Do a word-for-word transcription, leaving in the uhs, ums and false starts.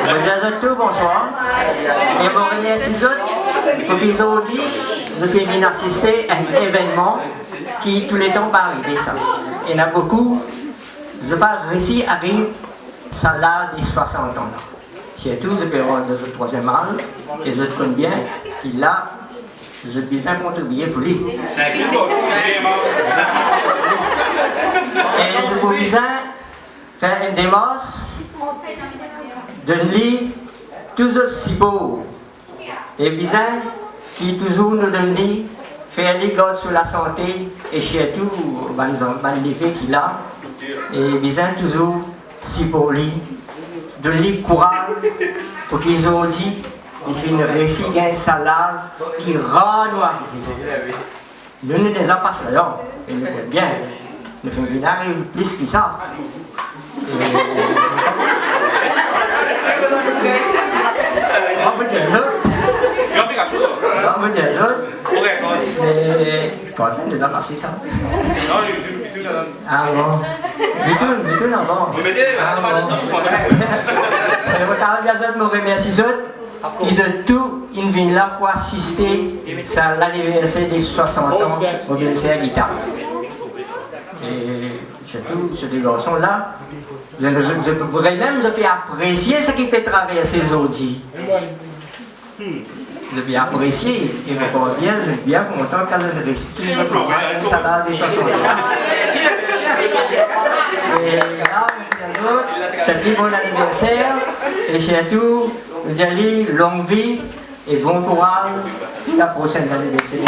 Mo dir zot tou bonswar e mo remersi zot pou ki zordi zot finn vinn asiste enn evennman ki touletan pa arive sa. Ena boukou, zot pa resi ariv sa laz de swasant an la. Sirtou zot pe rant dan zot trwaziem az e zot konn bien ki la zot bizin kontribie pou li. E zot pou bizin fer enn demars, donn li tou zot sipor. E bizin ki touzour nou donn li, fer li gard so lasante, e sirtou bann zan-, bann neve ki la, e bizin touzour sipor li, donn li kouraz, pou ki zordi li finn resi gagn sa laz ki rar nou arive. Nou, nou deza pas ladan, e nou konn bien. Nou finn vinn ariv plis ki sa. E, mo pou dir zot. Mo pou dir zot. E, Quentin deza pase sa. Ah bon. Li tourn, li tourn avan. Ah bon. E, mo kapav dir zot, mo remersi zot. Ki zot tou inn vinn la pou asiste sa laniverser de swasant an mo belser Gita. E sirtou se de garson la, zot, zot vremem zot pe apresie seki pe traverse zordi. Zot pe apresie, e mo konn bien, zot bien kontan kan zot resi tou zot mama dan sa laz de swasant an. E la, mo dir zot, se pli bon laniverser, e sirtou, mo dir li, long vi, e bon kouraz pou laprosenn laniverser.